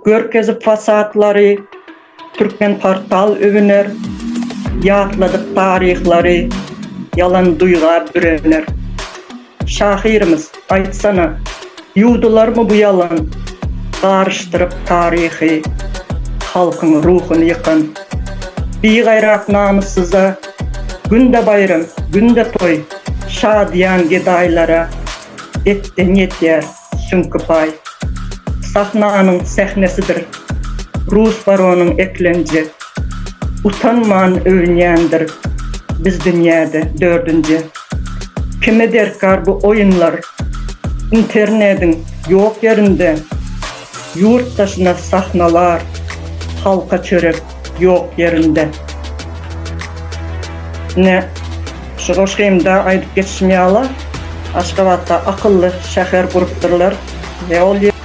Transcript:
Görkezip fasadlary, Türkmenportal öwüner, Ýatladyp taryhlary, Ýalan duýga bürener. Şahyrymyz, aýtsana, Ýuwdularmy bu ýalan, Garyşdyryp taryhy, Halkyň ruhuny ýykan. Bigaýrat namyssyza, Günde baýram, günde toý, Şadyýan gedaýlara Etden ýetýär süňki paý. Sahnanyň sähnesidir, Rus baronyň eklenji. Utanman öwünýändir, Biz dünýäde dördünji. Kime derkar bu oýunlar, Internediň ýok ýerinde, Ýurt daşyna sahnalar, Halka çörek ýok ýerinde. Ine, şu goşgymda aýdyp geçişim ýaly, Aşgabatda akylly şäher gurupdyrlar we ol.